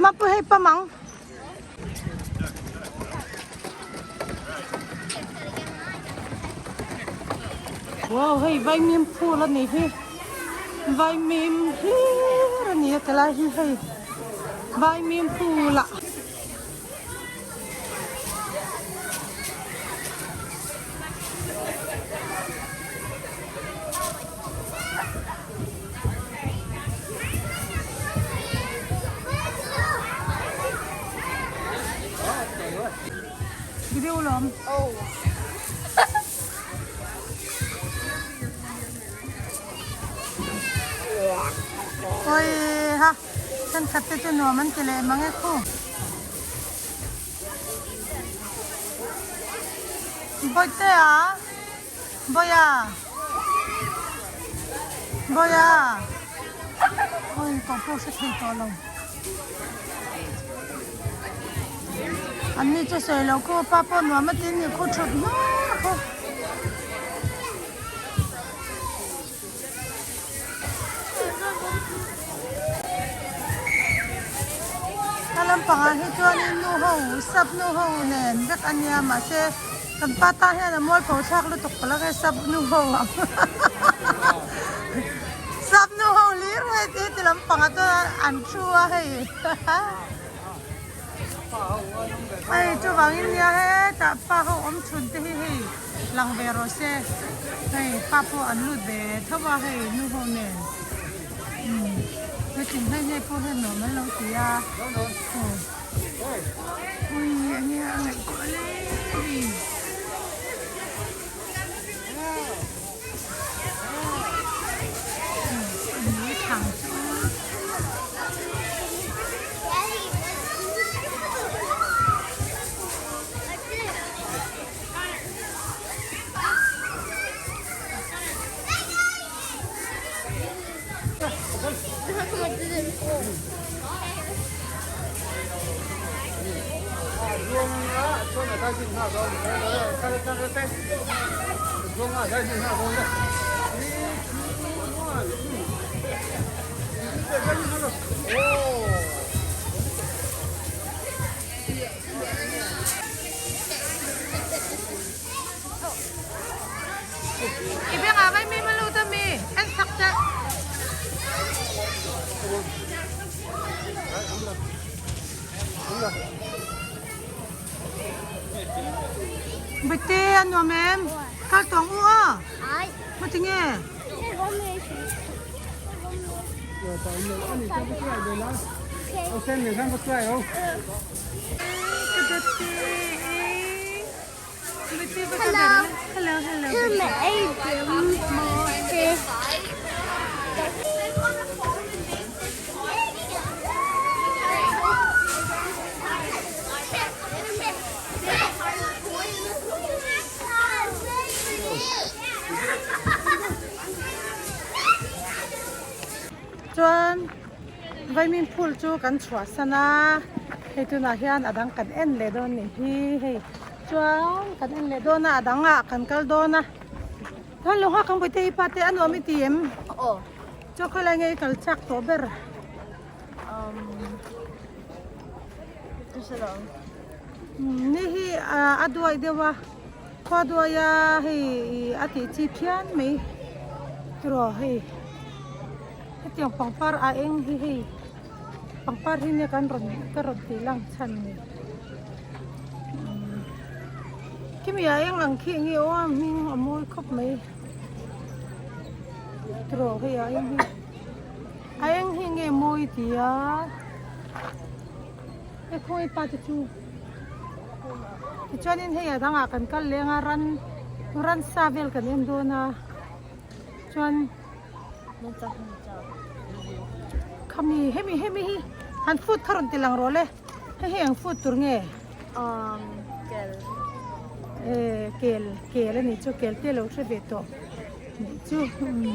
Mapu hei pam ang. Wow hei vaimim phul a nih hi vaimim hlir a ni a tilai hi hei vaimim phul ah. Video lawm. Oh. Oi ha. Thenkhat te chu nuam an ti leh mang e khu. Bawihte a. Bawia. Bawia. Oi tawh pawh hre thei tawh lo. An ni chu sawi lo khu pa pawh nuam a ti ni khu thut hnur khu. A lampangah hi chuanin nu ho sap nu ho nen vek a nia mahse kan pa tan hian a mualpho thlak lutuk palh ang e sap nu ho ang sap nu ho hlir hei ti ti lampangah chuan an thu a hei hei chuvangin nia hetah pa ho awm chhun te hi hei. Lang ve rawh se, hei pa pawh an lut ve tho a hei nu ho nen umm hetiang hlei hlei pawh hian nuam an lo ti a aw ui enge a ngaihtuah le hei. I bengah vai mi malut a mi en sak teh. Bete a nuam em? Kal tawng u a? Maw tinge? Hello. Hello, hello. Chuan vaimin phul chu kan chhuahsan a hei tunah hian a dang kan en leh dawn nih hi hei chuan kan en leh dawn a a dangah kan kal dawn a chuan lo nghak ang pawh te i pa te a nuam i ti em chaw khawilai nge i kal chak tawh ber. Ni hi a duai deuh a khua duai a hei a tih chi phian mai tiraw hei hetiang pangpar a eng hi hei pangpar hi nia kan rawn ka rawn tih lang chhan ni khimi a eng ang khi enge aw a hming a mawi khawp mai tiraw hei a eng hi a eng hi enge mawi ti a. He khawi pa te chu tichuanin hei a dangah kan kal leng a ran ransa vel kan en dawn a chuan khami hemi hemi hi han food kha rawn ti lang rawh le hei hi eng food tur nge um kel eh kel kel a nih chu kel te lo hre ve tawh nih chu umm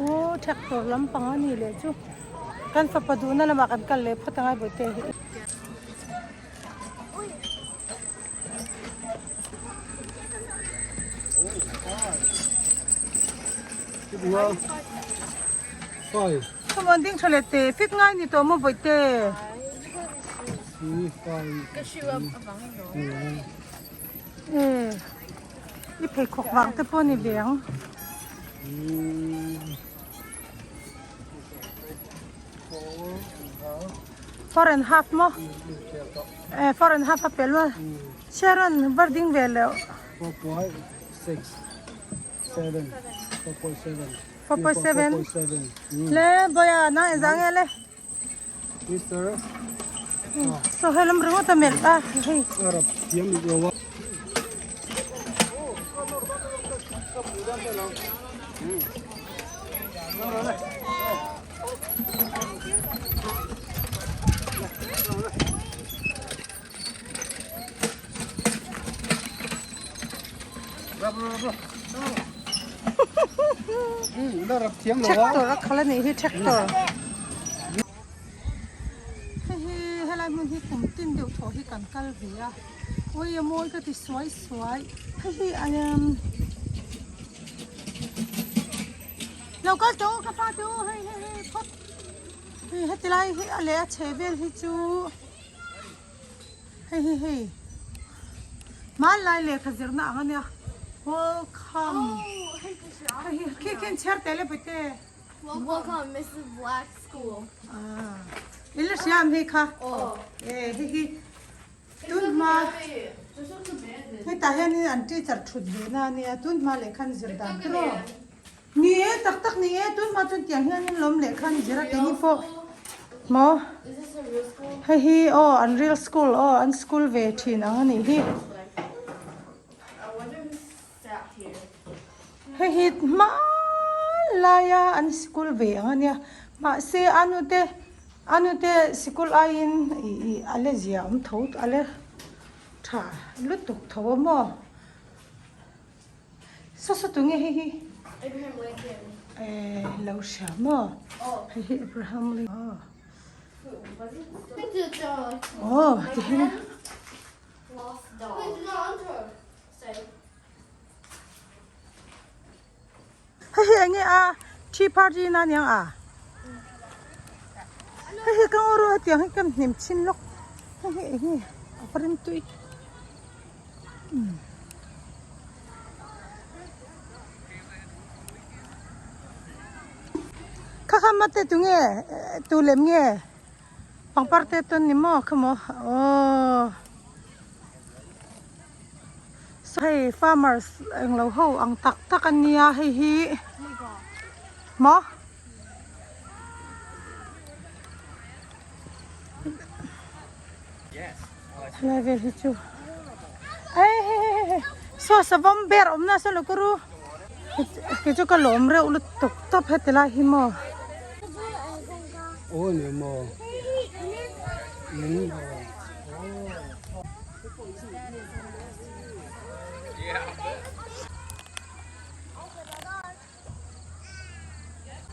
aw tractor lampang a nih leh chu. Kan fapa duhna lamah kan kal leh phawt angai bawihte hi. Khawmuan ding tha leh teh fit ngai ni tawh maw bawihte? E i pheikhawk vang te pawh a ni ve ang. Four and half maw? E four and half a pel maw? Sharon var ding ve leh. 4.7 Le boya na eza nge le Mister So helam ringawt a melh a hei Arab thiam lo a Tractor a khalh a nih hi tractor hei hi helai hmun hi kum tin deuh thaw hi kan kal ve a ui a mawi ka ti suai suai hei hi umm lo kal tawh u ka pa te u hei hei hei phawt hei heti lai hi a leh a chheh vel hi chu. Hei hi hei hmanlai lehkha zirna ang ania welcome hei hi khi khi an chhiar teh le bawihte Welcome Mrs Black School ah in la hria ang hei kha e hei hi tun hma hetah hianin an teacher thut ve na ania tun hma lehkha an zir dan tur aw Ni e, tak tak ni e, tun hma chuan tiang hianin lawm lehkha an zir a keini pawh maw hei hi aw an real school aw an school ve thin ang a nih hi hei hi hmanlaia an school ve ang a nia mahse a nute a nute sikul aiin ih ih a la zia awm tho a la tha lutuk tho a maw. Saw saw tunge hei hi? Abraham Lincoln. Eh, lo hria maw? Hei hi Abraham Lincoln. Oh, ti hian. Hei hi enge a? Tea party na niang a? Hei hi ka ngaw ru tiang hi ka hnim chin lawk. Hei hi enge a va rim tui. Kha kha mate tunge tu lem nge pangpar te tawn ni maw kha maw aww hei farmers englo ho ang tak tak a nia hei hi maw. Helai vel hi chu ei hei hei hei saw savawm ber awmna saw lo kawr u kei chu ka lawm reuh lutuk tawp heti lai hi maw. Aw ni maw in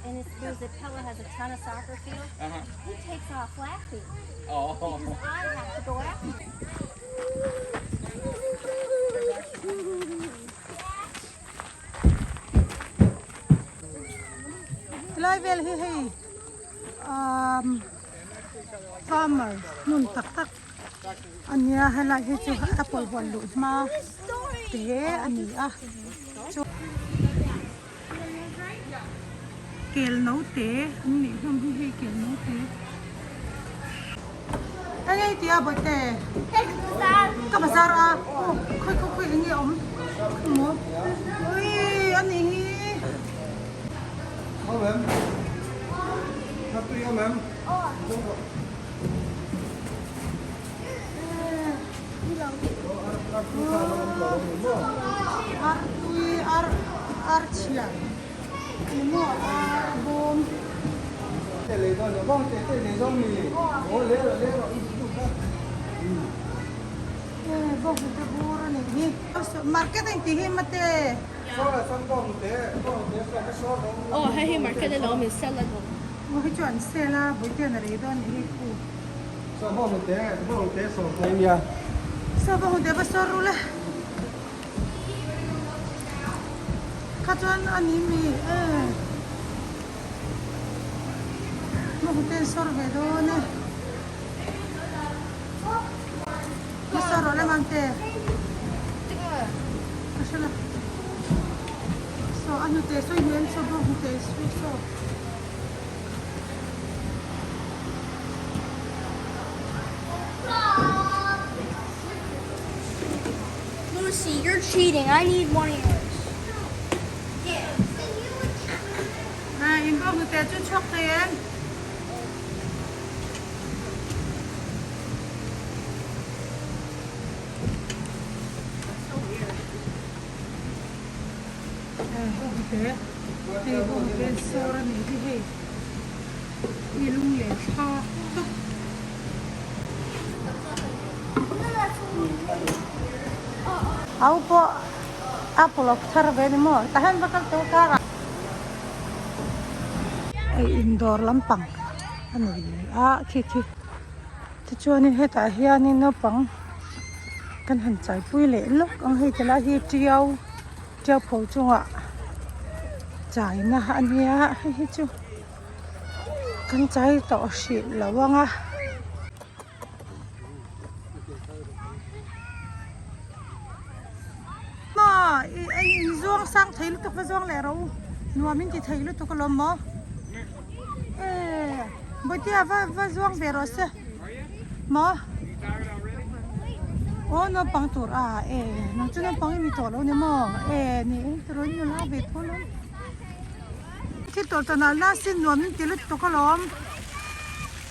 And it's, there's a Pella has a ton of soccer fields. Uh-huh. He takes off laughing. Oh. Because I have to go after him. Tilai vel hi hei um, farmer hmun tak tak ania helai hi chu apple huan luh hma te ani a. Kel note an nih hlawm hi hei kel note eng ei tia bawihte ka bazar a aw khawi khawi khawi eng nge awm maw ui a nih hi. Ar tui ar ar chhia engemaw ar bawm. Bawnghnute bur a nih hi. Market a intih hi mate. Aw hei hi market a lo awm in sell a lo. Aw hei chu an sell a bawihte an rei dawn a nih hi khu. Saw bawnghnute bawnghnute sawm thei nia. Saw bawnghnute va sawr ru le. Kha chuan a ni mi e. Bawnghnute an sawr ve dawn e. I sawr rawh le Mamte. Ka hre lo. Saw a hnute sawi hmel saw bawnghnute sawi saw. Lucy, you're cheating. I need one of yours. A in bawnghnute chu chhuak thei em? Bawnghnute hei bawnghnute sawr a nih hi hei i lung leh thla tawp. Au pawh apple a thar ve a ni maw tah hian va kal tawh kar ah. Hei indawr lampang a ni a khi khi tichuanin hetah hianin naupang kan han chaipui leh lawk ang hei ti lai hi tiau tiau pho chungah chaina a nia hei hi chu kan chai tawh hrih lo ang a. Maw i ei in zuang sang thei lutuk va zuang leh rawh u nuam in ti thei lutuk alawm maw e Bawihtea va va zuang ve rawh se maw aw naupang tur a e nang chu naupang i ni tawh lo ni maw e ni eng tur in nula ve tho lo thil tawlh tawlh nalh nalh sin nuam in ti lutuk alawm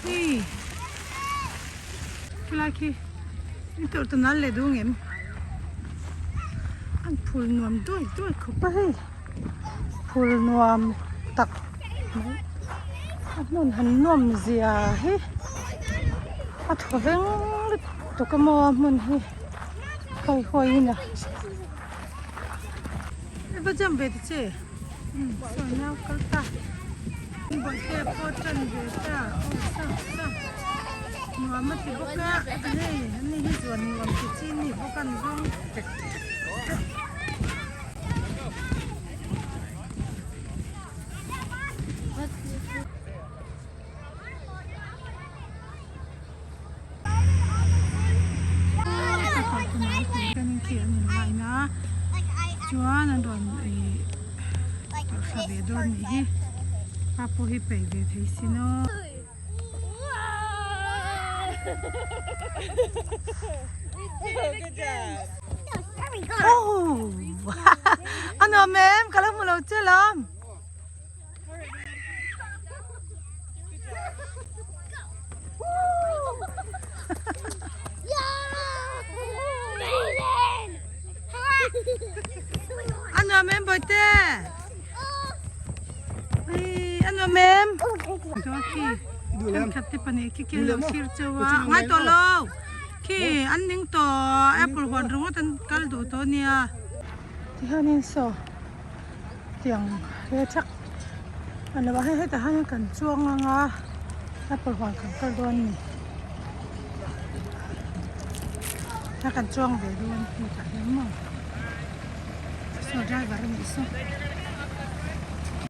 hei. Khilai khi in tawrh ta nal leh duh ngem an phul nuam duai duai khawp a hei phul nuam tak mai a hmun han nawm zia hi a thaw veng lutuk a maw a hmun hi hawi hawi in a va jump ve ta che sawi nau kal ta bawihte pawh tan ve ta aw saw saw nuam a ti bawk a hei ani hi zuan nuam ti chi a ni bawk a an zawng tek tek. Chuan an rawn ih tawrhthla ve dawn nih hi pa pawh hi peih ve thei sin aw. A nuam em ka lo hmu lo che lawm. A nuam em Bawihte? Ei a nuam em? Khi thenkhat te pahnih khi khi an lo thlir cheu a ngai tawh lo khi an ning tawh apple huan ringawt an kal duh tawh a nia. Tihianin saw. Tiang he thak a lo a hei hetah hian kan chuang ang a apple huan kan kal dawn a ni a kan chuang ve dawn hetah hian maw saw driver a nih saw.